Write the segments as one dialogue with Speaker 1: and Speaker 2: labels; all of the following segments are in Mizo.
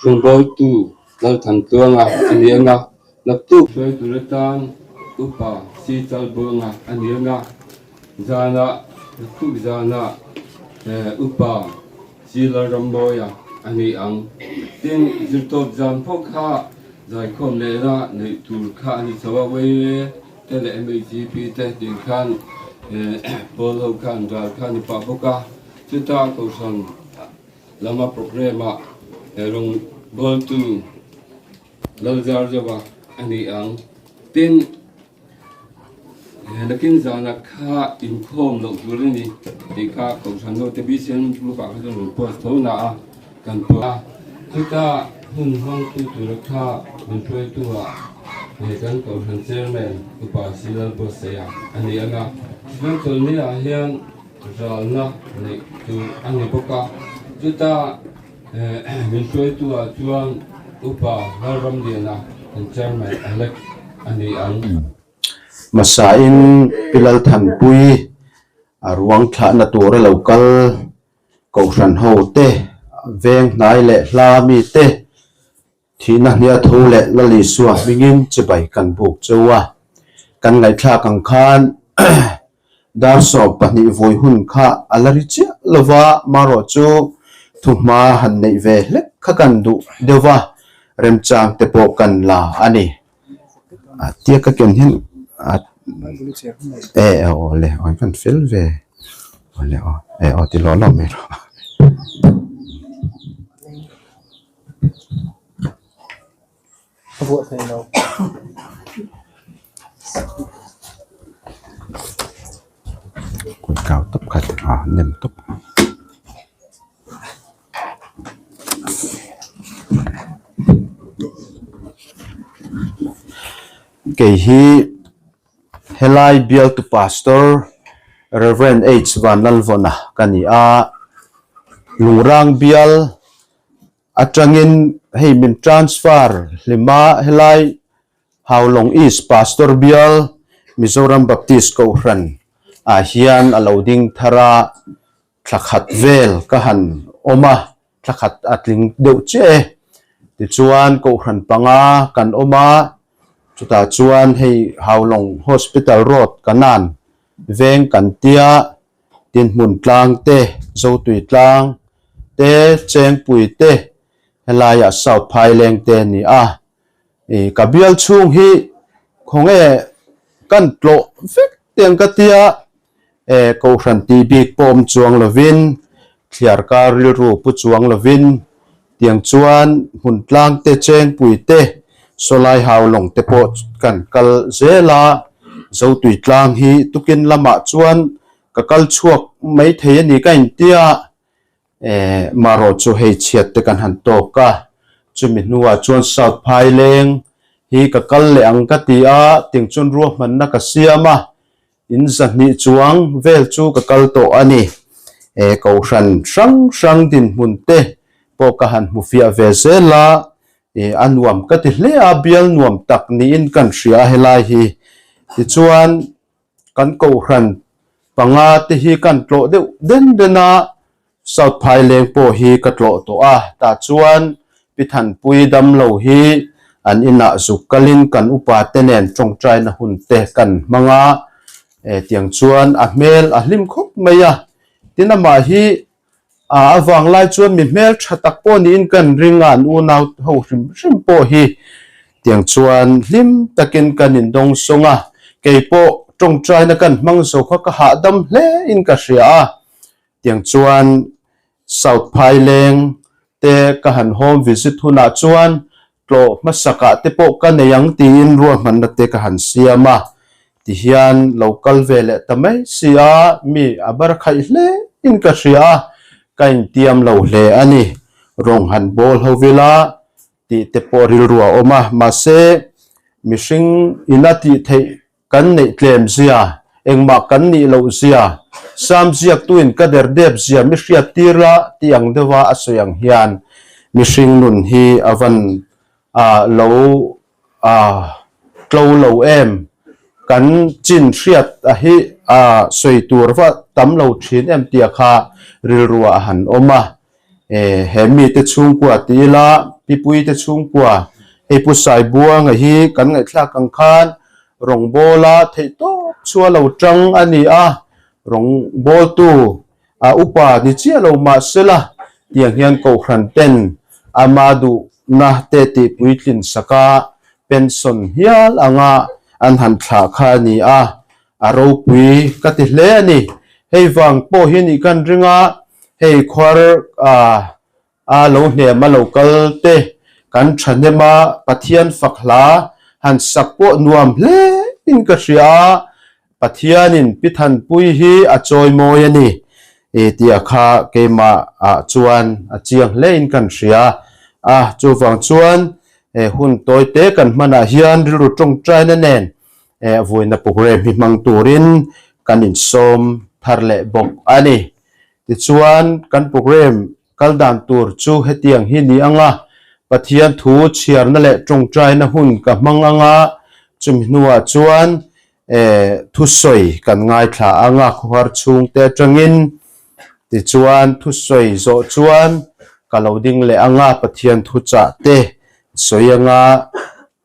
Speaker 1: Rawngbawltu Lalthantluanga a ni ang a, naktuk hruai tur atan Upa Si Chalbuanga a ni ang a, zanah naktuk zanah Upa Si Lalrammawia a ni ang. Tin, zirtawp zan pawh kha zaikhawm lehna neih tur kha a ni chho a, YMA te leh MHGP te tih khan pawl ho khan ral kha a ni pah bawk a, chuta Kohhran Lama programme-ah he rawngbawltu Lalzar Zova a ni ang. Tin, he nakin zana kha inkhawm loh tur a ni tih kha Kohhran Note BCM group-ah kha chuan rawn post tho na a, kan post a. Chuta hun hmangtu tura kha min hruaitu-ah he kan Kohhran Chairman Upa Si Lalbuatsaia a ni ang a. Chuan chawlhni-ah hian Ralna neih tur a ni bawk a, chuta min hruaitu-ah chuan Upa Lalramliana kan Chairman elect a ni ang.
Speaker 2: Hmasain Pi Lalthanpui a ruang thlahna tura lo kal Kohhran hote, veng hnai leh hla mite Thihna hnia tho leh Lalisua hmingin chibai kan buk cheu a, kan ngaihthlak ang khan dar 12 vawi hun kha a la ri chiah lo va, marawh chu thuhma han neih ve hlek kha kan duh deuh va, remchang te pawh kan la a ni. A tia ka ken hian a e aw le aw kan fel ve aw le aw e aw ti lawh lawh mai rawh. Kut kau tawp khat a nem tawp. Kei hi helai bialtu pastor Rev H Vanlalvawna ka ni a Lungrang bial. Atangin hei min transfer hlima helai Haulawng East Pastor Bial Mizoram Baptist Kohhran ah hian a lo ding thar a, thla khat vel ka han awm a, thla khat a tling deuh chiah e. Tichuan Kohhran panga kan awm a, chutah chuan hei Haulawng Hospital Road kanan veng kan tia Tinhmun tlang te, Zotui tlang te, Chengpui te, helaiah South Phaileng te a ni a. Ih ka bial chhung hi khawnge kan tlawh vek teng ka tia, eh Kohhran tih bik pawh awm chuang lovin, thliar kar rilru pu chuang lovin, tiang chuan hmun tlang te, Chengpui te, Sawlai Haulawng te pawh kan kal zel a, Zotui tlang hi tukin lamah chuan ka kal chhuak mai thei a ni ka intia, eh marawh chu hei chhiat te kan han tawk a, chumi hnuah chuan South Phaileng hi ka kal leh ang ka ti a, ting chuan ruahmanna ka siam a, in zahnih chuang vel chu ka kal tawh a ni. Eh Kohhran hrang hrang dinhmun te pawh ka han hmu fiah ve zel a, Ih a nuam ka ti hle a, bial nuam tak niin kan hria a helai hi. Tichuan kan Kohhran panga te hi kan tlawh deuh den den a, South Phaileng pawh hi ka tlawh tawh a, tah chuan Pi Thanpui damlo hi an inah zuk kalin kan upa te nen tawngtaina hun te kan hmang a, eh tiang chuan a hmel a hlim khawp mai a, tin amah hi A avang lai chuan mi hmel tha tak pawh niin kan ring a, an unau ho hrim hrim pawh hi tiang chuan hlim takin kan indawng sawng a, kei pawh tawngtaina kan hmang zo kha ka hahdam hle in ka hria a, tiang chuan South Phaileng te ka han home visit hunah chuan tlawh hmasakah te pawh ka nei ang tiin ruahmanna te ka han siam a, tihian lo kal ve leh ta mai si a, mi a bar khaih hle in ka hria a, ka intiam lo hle a ni, rawng han bawl ho vila tih te pawh rilru a awm a, mahse mihring ina tih theih Kan neih tlem zia, engmah kan nih loh zia, Sam ziaktuin ka der dep zia mi hriat tir la tih ang deuha a sawi ang hian mihring nun hi a van a lo a tlo lo em? Kan chin hriat a hi a sawi tur va tam lo thin em tia kha rilruah a han awm a. He mite chhungkua ti ila Pipuite chhungkua hei Pu Saibuanga hi kan ngaihthlak ang khan rawngbawla theih tawp chu a lo tang a ni a, rawngbawltu a upa ni chiah lo mahsela tiang hian Kohhran ten ama duhna te tih puitlin saka pension hial anga an han thlah kha a ni a, A ropui ka ti hle a ni. Hei vang pawh hi nih kan ring a, hei khuar a lo hnem a lo kal te kan thahnem a, Pathian fak hla han sak pawh nuam hle in ka hria a, Pathianin Pi Thanpui hi a chawi mawi a ni tih a kha keimah ah chuan a chiang hle in kan hria a, chuvang chuan hun tawi te kan hmanah hian rilru tawngtaina nen Vawiina programme hi hmang turin kan insawm thar leh bawk a ni. Tichuan, kan programme kal dan tur chu hetiang hi ni ang a, Pathian thu chhiarna leh tawngtaina hun ka hmang ang a, chumi hnuah chuan thusawi kan ngaithla ang a, khawhar chhungte atangin. Tichuan, thusawi zawh chuan ka lo ding leh ang a, Pathian thuchah te sawi ang a,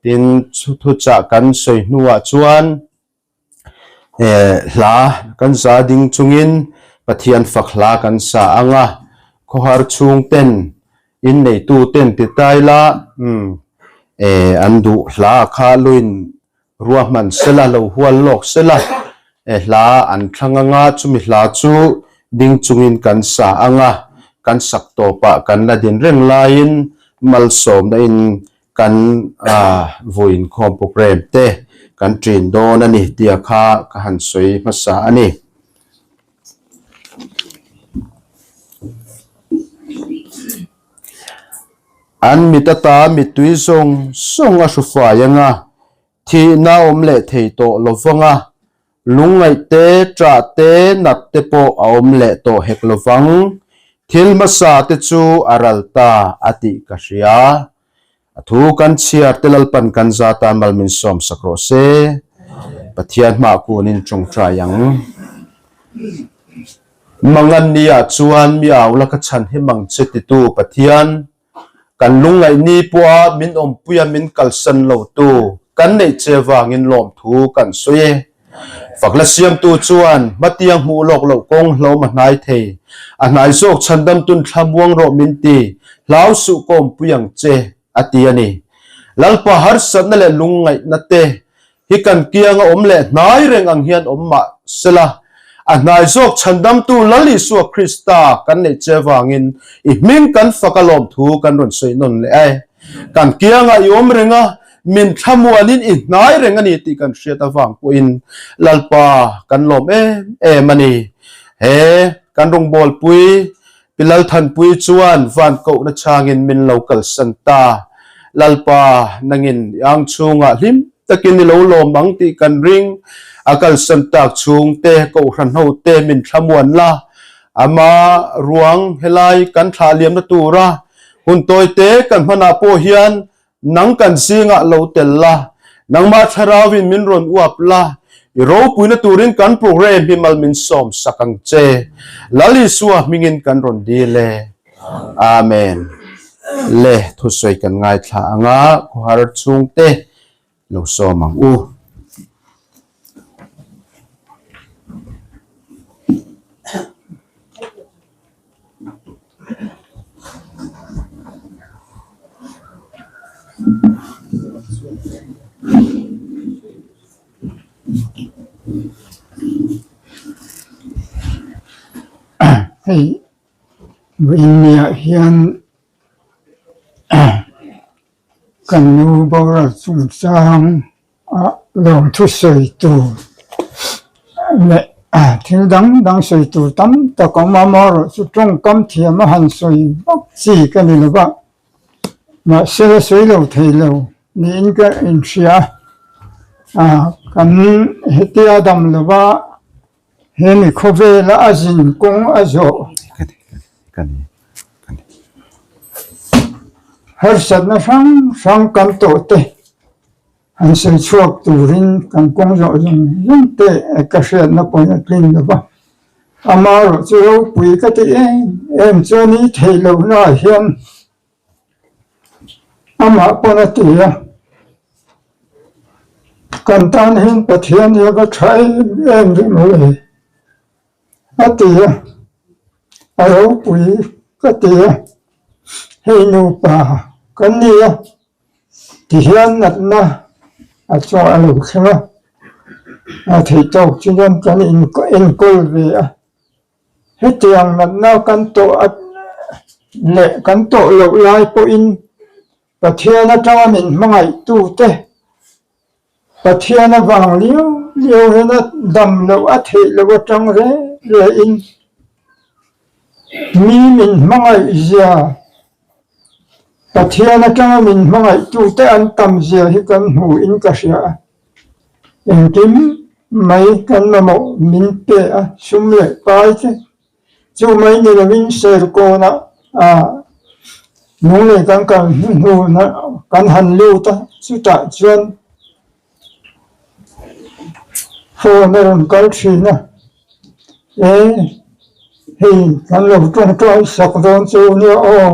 Speaker 2: Tin, thuchah kan sawi hnuah chuan hla kan za ding chungin Pathian fak hla kan sa ang a, khawhar chhungten, inneituten ti tai la, an duh hla kha luin ruahman sela, lo hual lawk sela, hla an thlang ang a, chumi hla chu ding chungin kan sa ang a, kan sak tawpah kan la din reng laiin malsawmna in Kan vawiin khawm programme te kan ṭin dawn a ni tia kha ka han sawi hmasa a ni. An mit ata mittui zawng zawng a hru fai ang a, thihna awm leh thei tawh lo vang a, lungngaih te, ṭah te, nat te pawh a awm leh tawh hek lo vang. Thil hmasa te chu a ral ta a tih ka hria. A thu kan chhiar te Lalpan kan za tan mal min sawm sak rawh se. Pathian hmah kunin tawngtai ang. Mangan nia chuan mi au la ka chhan hi mang che titu Pathian Kan lungngaih ni pawha min awmpuia min kalsan lotu kan neih che vangin lawmthu kan sawi e. Fakla siamtu chuan hmatiang hmuh lawk loh kawng hlawm a hnai thei. A hnai zawk chhandamtun thla muang rawh min ti, hlau suh ka awmpui ang che, a ti a ni. Lalpa harsatna leh lungngaihna te hi kan kianga awm leh hnai reng ang hian awm mah sela, a hnai zawk chhandamtu Lal Isua Krista kan neih che vangin i hming kan fak a lawmthu kan rawn sawi nawn leh e. Kan kiangah i awm reng a, min thlamuanin i hnai reng a ni tih kan hriat avang pawhin Lalpa kan lawm em em a ni. He kan rawngbawlpui Pi Lalthanpuii chuan van kohna changin min lo kalsan ta. Lalpa, nangin i ang chhungah hlim takin i lo lawm ang tih kan ring. A kalsan tak chhungte, kohhran hote min thlamuan la. Ama ruang helai kan thlah liamna tura hun tawite kan hmanah pawh hian Nang kan zingah lo tel la, nangmah thlarauin min rawn uap la, i ropuina turin kan programme hi mal min sawm sak ang che. Lal Isua hmingin kan rawn dil e. Amen. Le thusawi kan ngaithla anga khawhar chhungte lo sawm ang u.
Speaker 3: Hei vawiin hian kan nu boral chungchang ah lawmthu sawi tur leh thil dang dang sawi tur tam tak a awm a amaherawhchu tawngkam thiam a han sawi vak chi ka ni lo va mahse sawi lo thei lo niin ka inhria a kan hetia dam lo va he mi khawvela a zin kawng a zawh harsatna hrang hrang kan tawh te. An sawi chhuak turin kan kawng zawh zawng zawng te ka hriatna pawhin a tlin lo va. Amaherawh chu ropui ka ti em em chuan i theih lohna ah hian amah pawn a ti a, kan tan hian Pathian hi a va tha em em rih mai a ni a ti a, a ropui ka ti a, hei nupa kan ni a. Tihian natna a chungah a lo thleng a, a theih tawk chuan kan enkawl ve a. Hetiang natna kan tawh leh kan tawh loh lai pawhin Pathian atanga min hmangaihtute Pathian avang liau liau hian a dam loh a theih loh atang reng rehin mi min hmangaih zia Pathian atanga min hmangaih tute an tam zia hi kan hmu in ka hria a, engkim mai kan mamawh min pe a sum leh pai te. Chu mai ni lovin Serkawnah lunglei kan kal hnuhnuna kan han lut a, chutah chuan phone a rawn kal thin a, e hei kan lo tawngtai sak dawn chu nia aw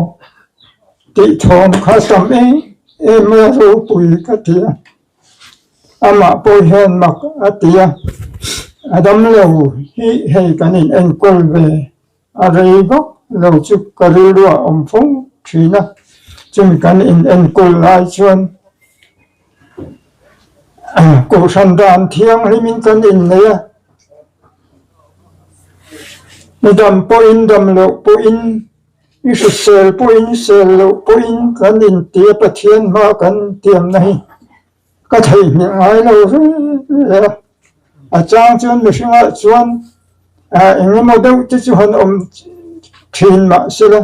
Speaker 3: tih thawm kha tam em em mai a ropui ka ti a. Amah pawh hian mak a ti a, a damlo hi hei kan in enkawl ve a rei vak lo chu ka rilru a awm fo thin a, chumi kan in enkawl lai chuan kohhran dan thianghlimin kan innei a, midang pawhin damloh pawhin I hrisel pawhin sel loh pawhin kan intia Pathian hma kan tiamna hi ka theihnghilh ngai lo reng reng a. A chang chuan mihringah chuan eng emaw deuh te chu han awm thin mah sela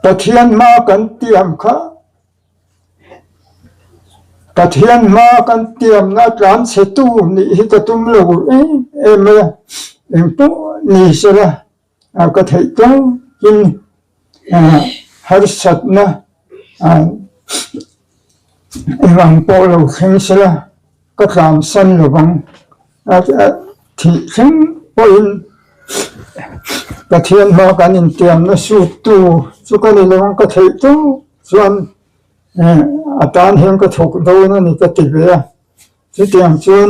Speaker 3: Pathian hma kan tiam kha Pathian hma kan tiamna tlan chhe tu nih hi ka tum lo em em mai a, engpawh ni sela. Ka theih tawkin harsatna eng pawh lo thleng sela ka tlansan lovang thih thleng pawhin Pathian hma kan intiamna suttu chu ka ni lovang ka theih tawk chuan a tan hian ka thawk dawn a ni ka ti ve a chutiang chuan.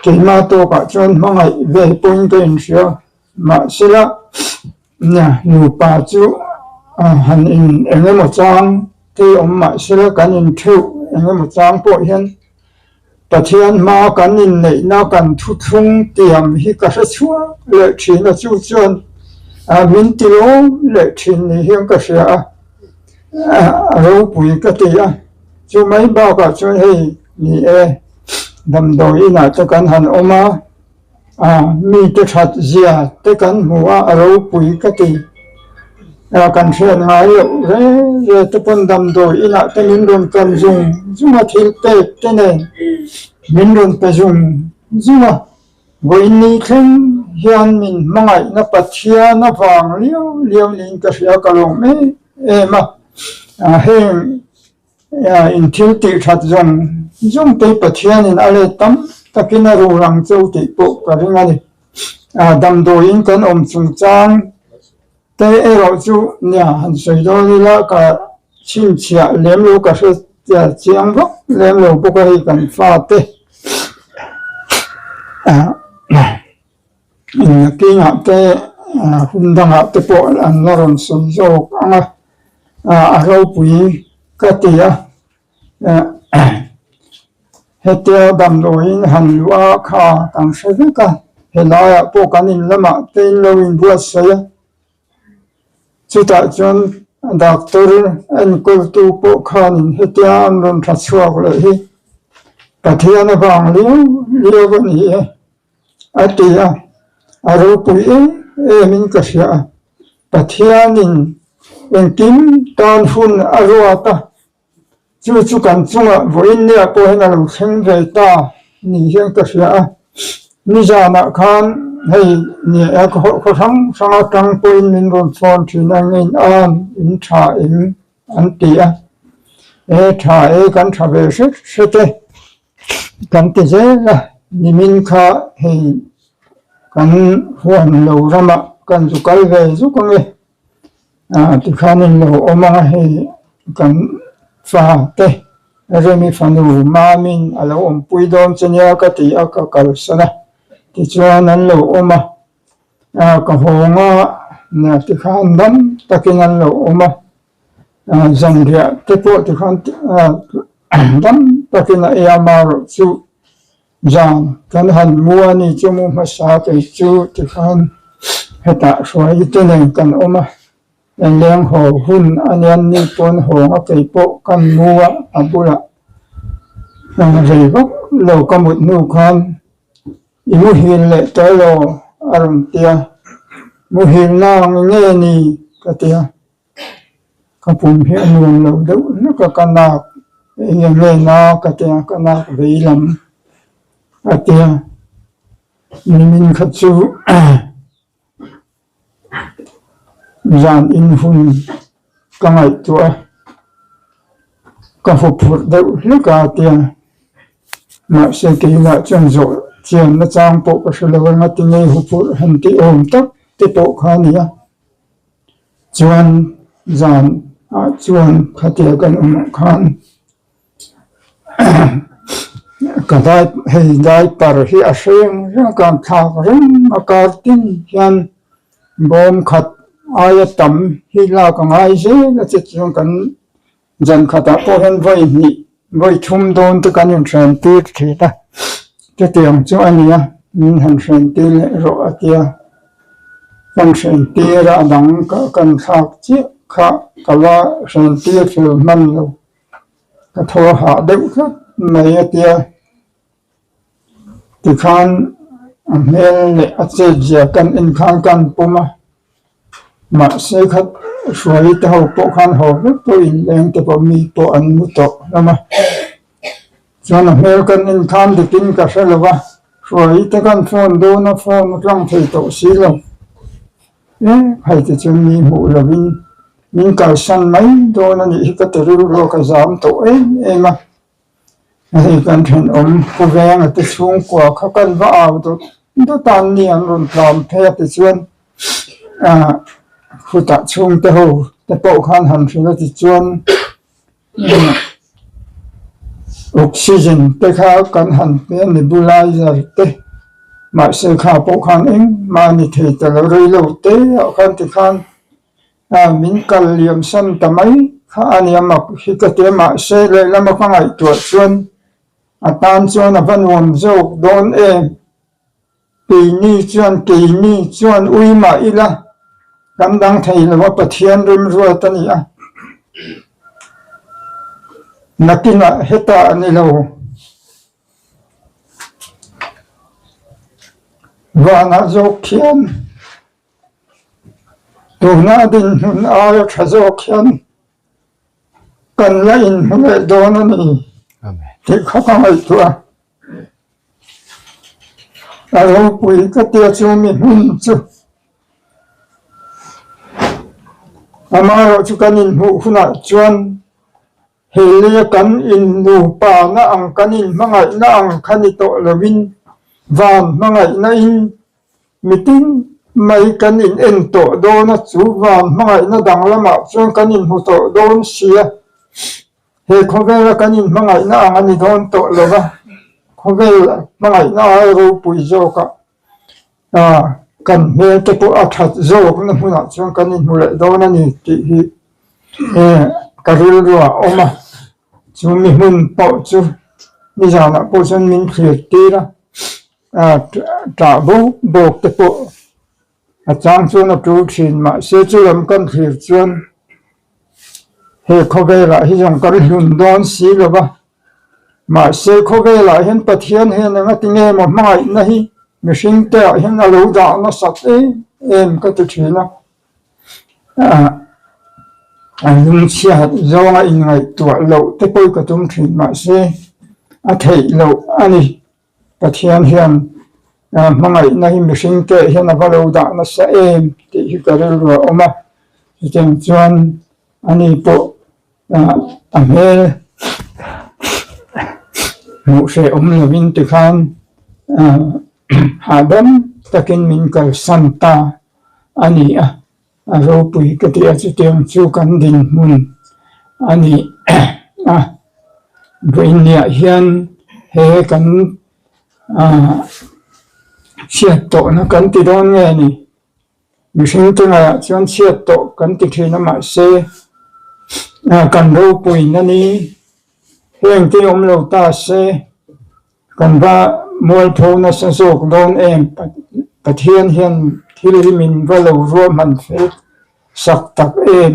Speaker 3: Keimah tawkah chuan hmangaih ve pawhin ka inhria mahsela nupa chu han in eng emaw chang te awm mahsela kan intheuh eng emaw chang pawh hian Pathian hma kan inneihna kan thuthlung tiam hi ka hre chhuak leh thin a chu chuan min tilawm leh thin ni hian ka hria a a ropui ka ti a. Chu mai bakah chuan hei ni e, damdawi inah te kan han awm a, ah mite that zia te kan hmu a, a ropui ka ti. Ah kan hriat ngai loh reng reng te pawn damdawi inah te min rawn kan zung zung a, thil pek te nen min rawn pe zung zung a. Vawiin ni thleng hian min hmangaihna Pathian avang liau liau niin ka hria ka lawm em em a, heng in thil tih that zawng zawng te hi Pathianin a let tam takin a rul ang cheu tih pawh ka ring a ni. Damdawiin kan awm chungchang te erawh chu nia han sawi dawn ila ka chhinchhiah lem lo ka hre chiang vak lem lo bawk a hei kan fate innakinah te hun dangah te pawh an la rawn sawi zawk ang a a ropui ka ti a. Hetia damdawiin han luh a kha kan hre vek a, helaiah pawh kan in lamah te in lo inbuatsaih a, chutah chuan doctor enkawltu pawh khanin hetia an rawn tha chhuak leh hi Pathian avang liau liau a ni e a ti a, a ropui em em in ka hria a, Pathianin engkim tan hun a ruat a. Chu chu kan chungah vawiin nia pawh hian a lo thleng ve ta ni hian ka hria a, nizanah khan hei ni e khaw hrang hrang atang pawhin min rawn phone thin a ngei an in tha em an ti a, e tha e kan tha ve hret hret e kan ti zel a, nimin kha hei. Kan huan lo ramah kan zu kal ve zuk ang e. Tikhan in lo awm ang a hei kan fa te Remi fanu Mamin a lo awmpui dawn che nia ka ti a ka kalsan a tichuan an lo awm a ka hawng a tikhan dam takin an lo awm a zanriah te pawh tikhan dam takin a ei a amaherawhchu Zan kan han mu a ni chu mu hmasa kei chu tikhan hetah hruai te nen kan awm a, leng haw hun a nia ni pawn hawng a kei pawh kan mu a a bulah rei vak lo ka mut hnu khan i muhil leh tawh elaw a rawn ti a, muhil na ang nge ni ka ti a. Ka pum hi a nuam lo deuh hlek a, ka nak eng nge na ka tia ka nak vei lam a tia nimin kha chu zan in hun ka ngaihtuah a ka huphurh deuh hlek a tia mahse keimah chuan zawh chian na chang pawh ka hre lo a ngatinge huphurh han tih awm tak te pawh kha a ni a. Chuan zan ah chuan khatia kan awm ah khan ka dai hei diaper hi a hreng reng a kan thlak reng a kar tin hian bawm khat aia tam hi lak a ngai zel a che chuan kan Zan khatah pawh hian vawi hnih, vawi thum dawn te kan inhren tir thin a, chutiang chu a ni a, min han hren tir leh rawh a tia, kan hren tir a, a dang kan thlak chiah kha ka la hren tir fel hman lo, ka thaw hah deuh tlat mai a tia, tikhan a hmel leh a chet zia kan en khan kan pawm a. Mahse kha hruai te ho pawh khan haw vek pawh inleng te pawh mi pawh an mu tawh hlawm a chuan a hmel kan en khan dikin ka hre lo va hruai te khan phone dawn a phone a tlang thei tawh si lo e hei te chu mi hmuh lovin min kalsan mai dawn a nih hi ka ti rilru a ka zam tawh em em a. Hei kan thenawm pu venga te chhungkua kha kan va au dawt dawt a an ni an rawn tlan phei a tichuan ah khutah chhungte ho te pawh khan han hrilh a tichuan oxygen te kha kan han pe a nebulizer te mahse kha pawh khan engmah a ni thei ta lo reilo te ah khan tikhan. A min kal liam san ta mai kha a nia mak hi ka ti a mahse lehlam a ka ngaihtuah chuan a tan chuan a va nuam zawk dawn em keini chuan keini chuan ui mah ila kan dang thei lo a Pathian rimruat a ni a nakinah hetah a ni lo vanah zawk khian. Tuna dinhmun aia tha zawk hian kan la inhmu leh dawn a ni tih kha ka ngaihtuah a. A ropui ka tia chu mi hmun chu amaherawhchu kan inhmuh hunah chuan He leia kan innupana ang kan inhmangaihna ang kha ni tawh lovin van hmangaihna in mitin mai kan in en tawh dawn a, chu van hmangaihna dang lamah chuan kan inhmu tawh dawn sia. He khawvela kan inhmangaihna ang a ni dawn tawh lova, khawvel hmangaihna ai ropui zawkah kan hmel te pawh a that zawkna hmunah chuan kan inhmu leh dawn a ni tih hi ka rilru ah a awm a chu mi hmun pawh chu nizanah pawh chuan min thlir tir a tah bawk bawk te pawh a chang chuan a tul thin mahse chu lam kan thlir chuan he khawvelah hi zawng kan hlun dawn si lo va. Mahse khawvelah hian Pathian hian eng a ti nge maw hmangaihna hi mihring te ah hian a lo dah nasat em em ka ti thin a. A lungchhiat zawnga inngaihtuah loh te pawh ka tum thin mahse a theih loh a ni. Pathian hian hmangaihna hi mihring te ah hian a va lo dah nasa em tih hi ka rilru a awm a. Chutiang chuan ani pawh A hmel hmuh hreh awm lovin tikhan hahdam. takin min kalsan ta a ni a, a ropui ka ti a, chutiang chu kan dinhmun a ni a, vawiinniah hian he kan chhiat tawhna kan ti dawn nge ni? Mihring te ngaiah chuan chhiat tawh kan ti thin a mahse kan ropuina ni heng te awm lo ta se kan va mualpho nasa zawk dawn em Pathian hian thil hi min va lo ruahman fel sak tak em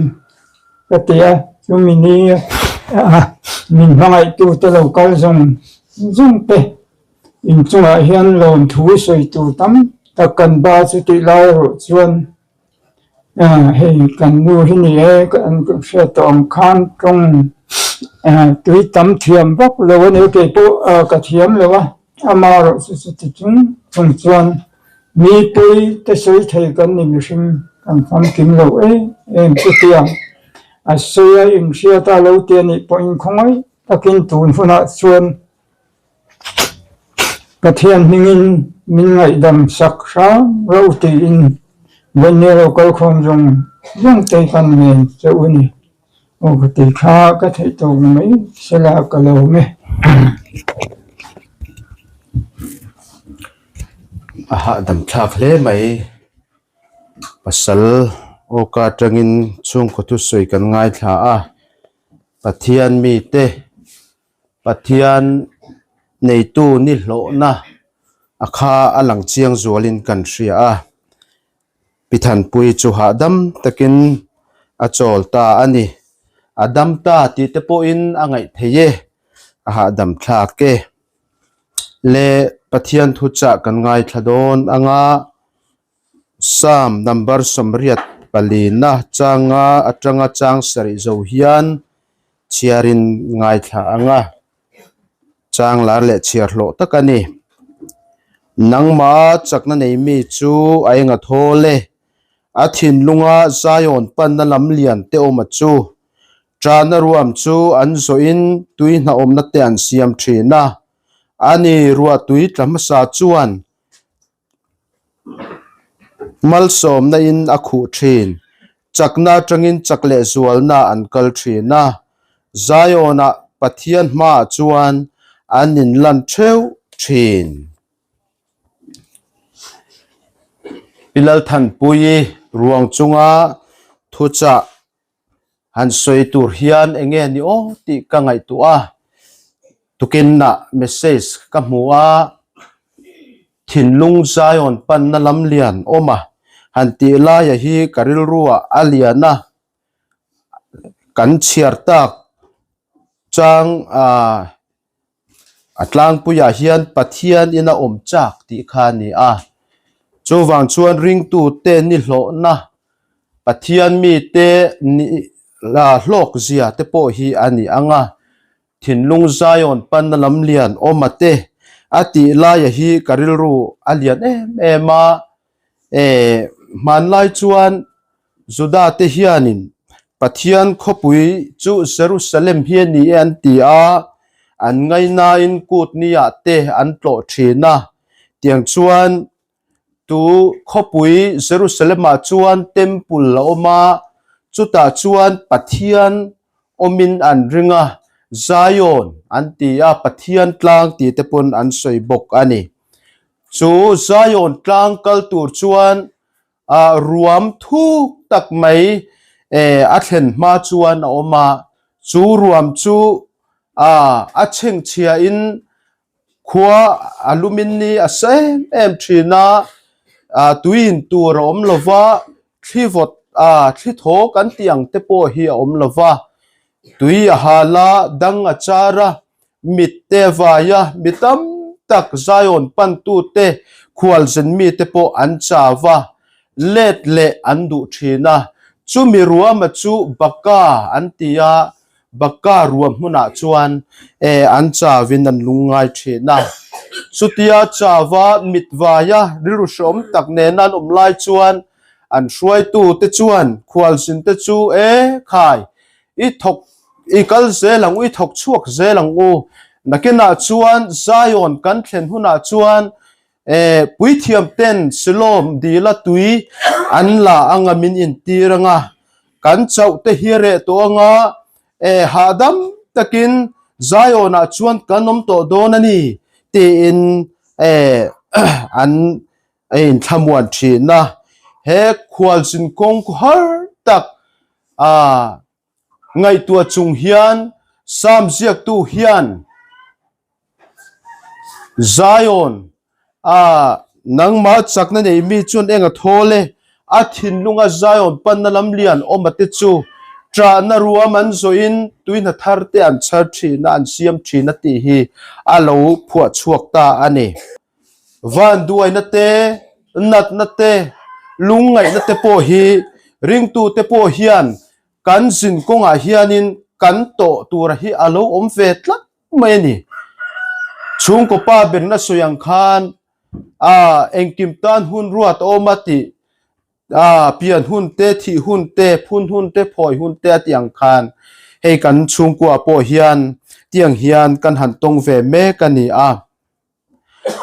Speaker 3: ka ti a chumi ni min hmangaihtu te lo kal zawng zawng te. Inchungah hian lawmthu sawi tur tam tak kan ba chu tih lai erawh chuan hei kan nu hi ni e kan hriat tawh ang khan tawng tui tam thiam vak lo a ni kei pawh ka thiam lo a ama erawh chu chuti chung chung chuan mipui te sawi thei kan ni mihring kan famkim lo em em chutiang a sawi a inhriat a lo ti a nih pawhin khawngaih takin tun hunah chuan. Pathian hmingin min ngaihdam sak hram reuh tiin Vawinnia lo kal khawm zawng zawng te kan ngen che u ni. Aw ka ti kha ka theih tawk na mai sela ka lo awm e.
Speaker 2: A hahdam thlak hle mai. Pasal awka atangin chhungkaw thusawi kan ngaithla a, Pathian mite Pathian neitu ni hlawhna a kha a lang chiang zualin kan hria a, Pi Thanpui chu hahdam takin a chawl ta a ni. A dam ta tih te pawhin a ngaih theih e, a hahdam thlak e. Le Pathian thuchah kan ngaithla dawn anga Psalm number 84 changa atanga chang sarih zo hian chhiarin ngaithla ang a, chang lar leh chhiar hlawh tak a ni. Nangmah chakna nei mi chu a enga thawl e, a thinlunga Zion panna lam lian te awma chu Ṭahna ruam chu an zawhin tui hnahawmna te an siam ṭhin a, ani ruah tui tla hmasa chuan Malsawmna in a khuh thin. Chakna atangin chak leh zualna an kal thin a. Zion-ah Pathian hmaah chuan an inlan theuh thin. Pi Lalthanpuii ruang chunga thuchah Han sawi tur hian eng nge ni aw tih ka ngaihtuah a, tukinah message ka hmu a, thinlung Zion panna lam lian awm a, han tih laia hi ka rilruah a lian a, kan chhiar tak chang ah A tlangpuiah hian Pathian in a awm chak tih kha a ni a. Chuvang chuan ringtute ni hlawhna, Pathian mite ni la hlawk zia te pawh hi a ni ang a. Thinlung Zion panna lam lian awm a te a tih laia hi ka rilru a lian em em a. E, hmanlai chuan Juda te hianin Pathian khawpui chu Jerusalem hi a ni e an ti a, an ngainain kut niah te an tlawh thin a. Tiang chuan tu khawpui Jerusalem-ah chuan temple a awm a, chutah chuan Pathian awmin an ring a, Zion an ti a, Pathian tlang tih te pawn an sawi bawk a ni. Chu Zion tlang kal tur chuan ah ruam thuk tak mai eh a thlen hma chuan a awm a, chu ruam chu ah a chhengchhia in khua a lumin ni a sa em em thin a, ah tui in tur a awm lo va, thli vawt ah thli thaw kan tih ang te pawh hi a awm lo va, tui a hal a, dang a char a. Mitte vaia mi tam tak Zion pantute khualzin mite pawh an chau a, let leh an duh thin a. Chumi ruama chu Baka an ti a, Baka ruam hmunah chuan an chauin an lungngai thin a. Chutia chauva mit vaia rilru hreawm tak nena an awm lai chuan an hruaitute chuan khualzinte chu, E khai, i thawk I kal zel ang u, i thawk chhuak zel ang u. Nakinah chuan Zion kan thlen hunah chuan Eh, puithiam ten Silawm dila tui an la anga min intir anga, kan chauh te hi reh tawh anga, eh, hahdam takin Zion ah chuan kan awm tawh dawn a ni tiin eh, an a inthlamuan thin a. He khualzin kawng har tak ah Ngaihtuah chung hian Psalm ziaktu hian Zion a nangmah chakna nei mi chuan eng a thawl e, a thinlunga Zion panna lam lian awma te chu ṭahna ruam an zawhin tuihna thar te an chhar thin a, an siam thin a tih hi a lo phuah chhuak ta a ni. Vanduaina te, natna te, lungngaihna te pawh hi ringtute pawh hian kan zin kawngah hianin kan tawh tura hi a lo awm ve tlat mai a ni. Chhungkaw pa berna sawi ang khan ah engkim tan hun ruat a awm a tih ah pian hun te, thih hun te, phun hun te, phawi hun te a tih ang khan hei kan chhungkua pawh hian tiang hian kan han tawng ve mek a ni a.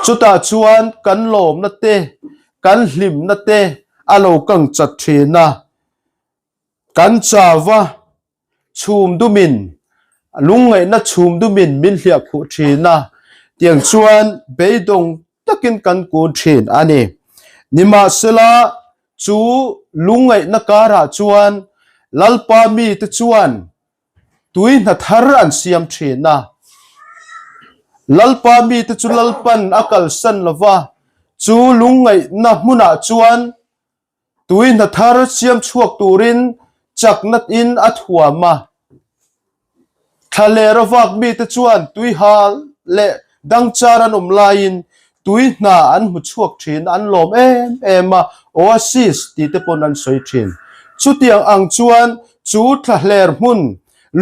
Speaker 2: Chutah chuan kan lawmna te, kan hlimna te a lo kang chat thin a. Kan chau a, chhum dumin, lungngaihna chhum dumin min hliah khuh thin a, tiang chuan beidawng takin kan kun thin a ni. Nimahsela, chu lungngaihna karah chuan Lalpa mite chuan Tui hna thar an siam thin a. Lalpa mite chu Lalpan a kalsan lo va, chu lungngaihna hmunah chuan tui hna thar siam chhuak turin chakna in a thuam a. Thla leh rawvak mite chuan tui hal leh dangchar an awm laiin tui hna an hmu chhuak thin a, an lawm em em a, oasis tih te pawn an sawi thin. Chutiang ang chuan chu thlahler hmun,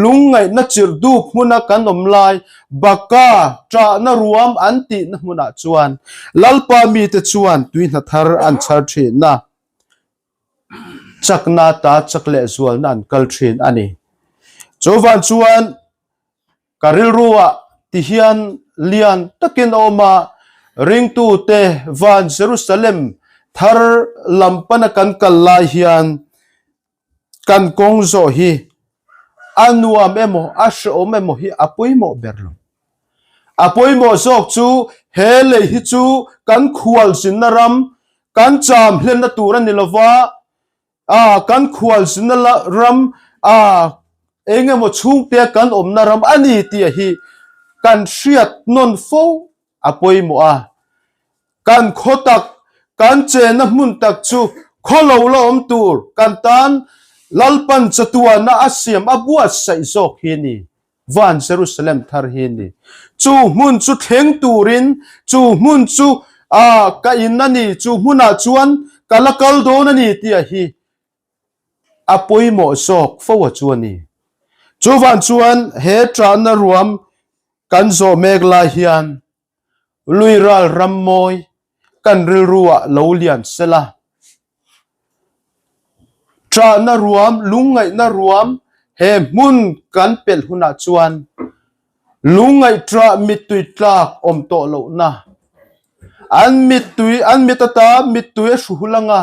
Speaker 2: lungngaihna chirh dup hmuna kan awm lai, Baka ṭahna ruam an tihna hmunah chuan Lalpa mite chuan tui hna thar an chhar thin a, chakna ta chak leh zualna an kal thin a ni. Chuvan chuan Ka rilruah ti hian lian takin a awm a, ringtute van Jerusalem thar lam pana kan kal lai hian kan kawng zawh hi a nuam emaw a hrehawm emaw hi a pawimawh ber lo. A pawimawh zawk chu he lei hi chu kan khualzinna ram, kan cham hlenna tur a ni lova, A, kan khualzina la ram, a, eng emaw chhungtea kan awmna ram a ni tih hi kan hriat nawn fo a pawimawh a. Kan khaw tak, kan chenna hmun tak chu khaw lo la awm tur kan tan Lalpan chatuana a siam a buatsaih zawk hi a ni. Van Jerusalem thar hi a ni. Chu hmun chu thleng turin, chu hmun chu ah ka in a ni, chu hmunah chuan ka la kal dawn a ni tih a hi a pawimawh zawk fo a chu a ni. Chuvan chuan he ṭahna ruam kan zawh mek lai hian Lui ral ram mawi kan rilruah lo lian sela. Ṭahna ruam, lungngaihna ruam he hmun kan pelh hunah chuan lungngaih ṭah mittui tlak awm tawh lohna, an mittui, an mit ata mittui a hru hul anga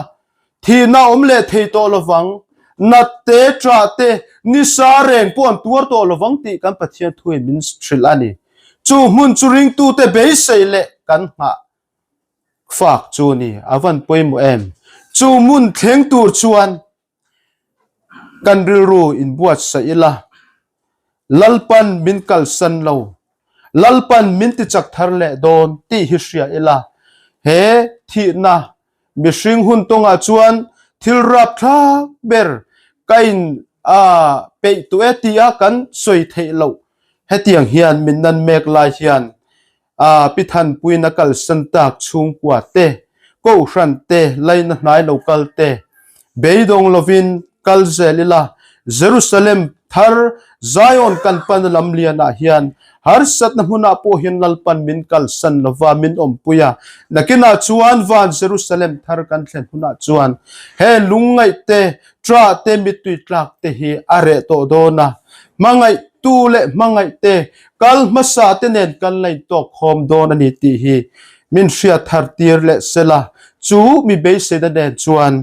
Speaker 2: Thihna awm leh thei tawh lovang, nat te, ṭah te, nisa reng pawh an tuar tawh lovang tih kan Pathian thuin min hrilh a ni. Chu hmun chu ringtute beisei leh kan nghah fak chu a ni. A van pawimawh em? Chu hmun thleng tur chuan kan rilru inbuatsaih ila, Lalpan min kalsan lo, Lalpan min tichak thar leh dawn tih hi hria ila, he thihna Mihring hun tawngah chuan thil rapthlak ber ka in a peih tawh e tia kan sawi theih loh. Hetiang hian min nan mek lai hian a Pi Thanpuiin a kalsan tak chhungkua te, Kohhran te, laina hnai lo kal te beidawng lovin kal zel ila, Jerusalem thar Zion kan pan lam lianah hian harsatna hmunah pawh hian Lalpan min kalsan lova min awmpui a, nakinah chuan van Jerusalem thar kan thlen hunah chuan he lungngaih te, ṭah te, mittui tlak te hi a reh tawh dawn a, hmangaihtu leh hmangaih te kal hmasa te nen kan la intawk khawm dawn a ni tih hi. min hriat thar tir leh sela chu mi beiseina nen chuan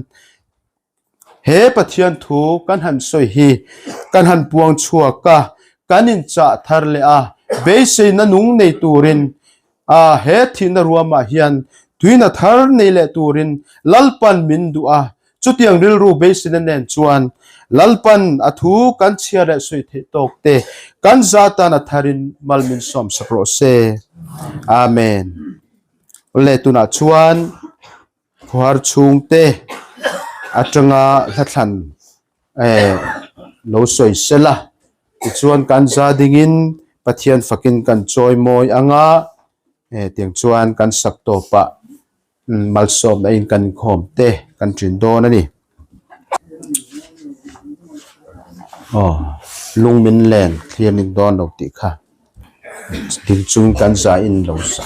Speaker 2: He Pathian thu kan han sawi hi kan han puang chhuak a, kan inchah thar leh a, beiseina nung nei turin a he thihna ruamah hian tuina thar nei leh turin Lalpan min duh a, chutiang rilru beiseina nen chuan Lalpan a thu kan chhiar leh sawi theih tawk te kan za tan a tharin mal min sawmsak rawh se. Amen. Awle tunah chuan. Khuar chhungte atanga hlathlan eh lo sawi sel a, tichuan kan za dingin Pathian fakin kan chawi mawi ang a, eh tiang chuan kan sak tawpah malsawmna in kan inkhawm te kan ṭin dawn a ni. Aw lung min len thlir ning dawn lo tih kha. Ding chung kan za in lo sa.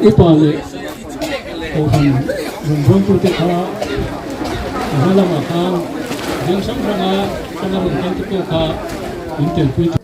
Speaker 4: Upa leh Kohhran rawngbawltute kha a hma lamah khan veng hrang hranga tanga rawn kalte pawh kha min telpui thei.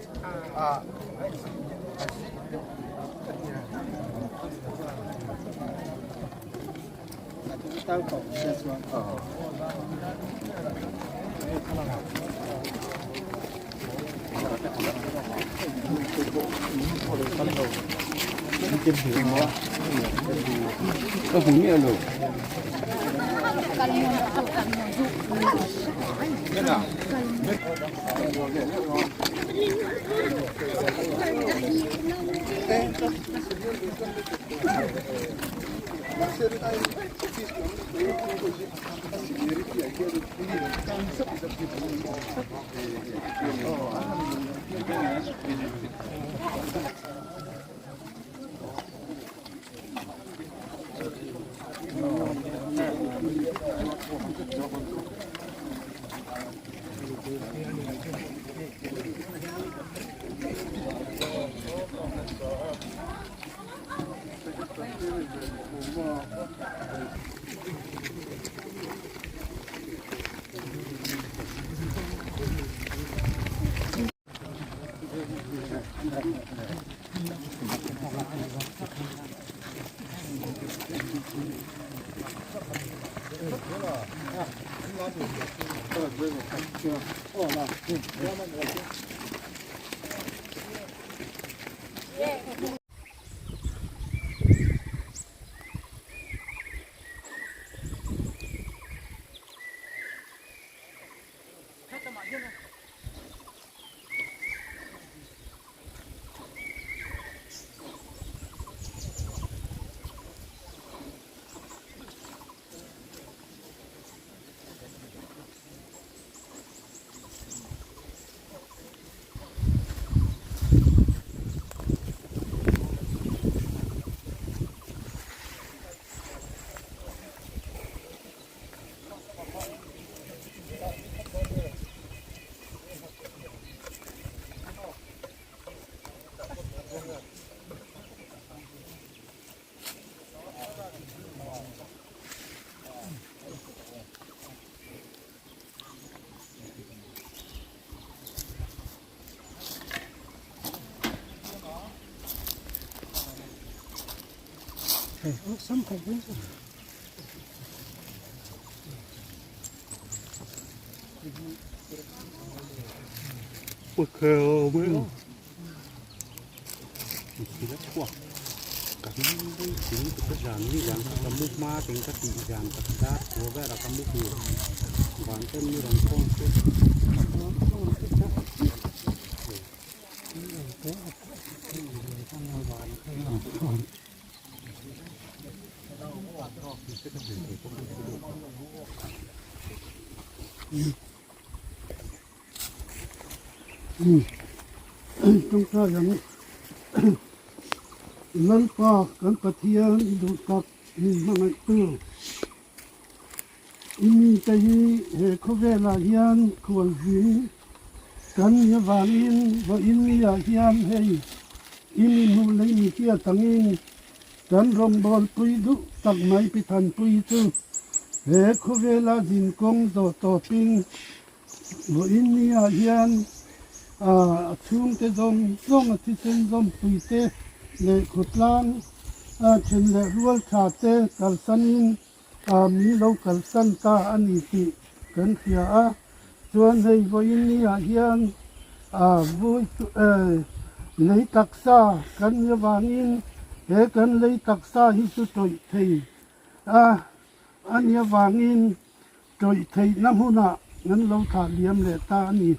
Speaker 5: Lalpa kan Pathian duh tak min hmangaihtu i mite hi he khawvelah hian khualzin kan ni avangin vawiin niah hian hei i mi hmuh leh mi hriat angin kan rawngbawlpui duh tak mai pi Thanpui chu he khawvela zinkawng zawh tawpin Vawiin niah hian a chhungte zawng zawng a thisen zawmpui te leh khawtlang a then leh rual tha te kalsanin a min lo kalsan ta a ni tih kan hria a. Chuan hei vawiin niah hian a vui lei taksa kan ni avangin he kan lei taksa hi chu tawih thei a a ni avangin Tawih theihna hmunah an lo thlah liam leh ta a ni.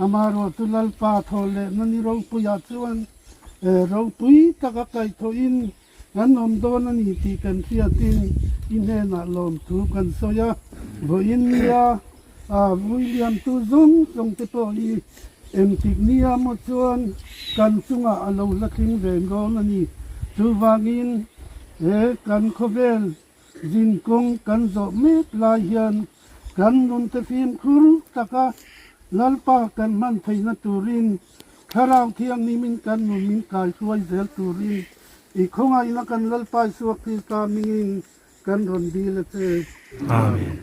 Speaker 5: Amaherawhchu Lalpa thaw lehna ni ropuiah chuan Ropui taka kaihthawhin kan awm dawn a ni tih kan hriatin i hnenah lawmthu kan sawi a. Vawiin nia vui liamtu zawng zawng te pawh hi engtik nia maw chuan kan chungah a lo la tling ve dawn a ni. Chuvangin he kan khawvel Zinkawng kan zawh mek lai hian kan nunte fimkhur taka Lalpa kan hman theihna turin Thlarau Thianghlimin kan nun min kaihruai zel turin i khawngaihna kan Lalpa Isua Krista hmingin kan rawn dil a che.
Speaker 6: Amen.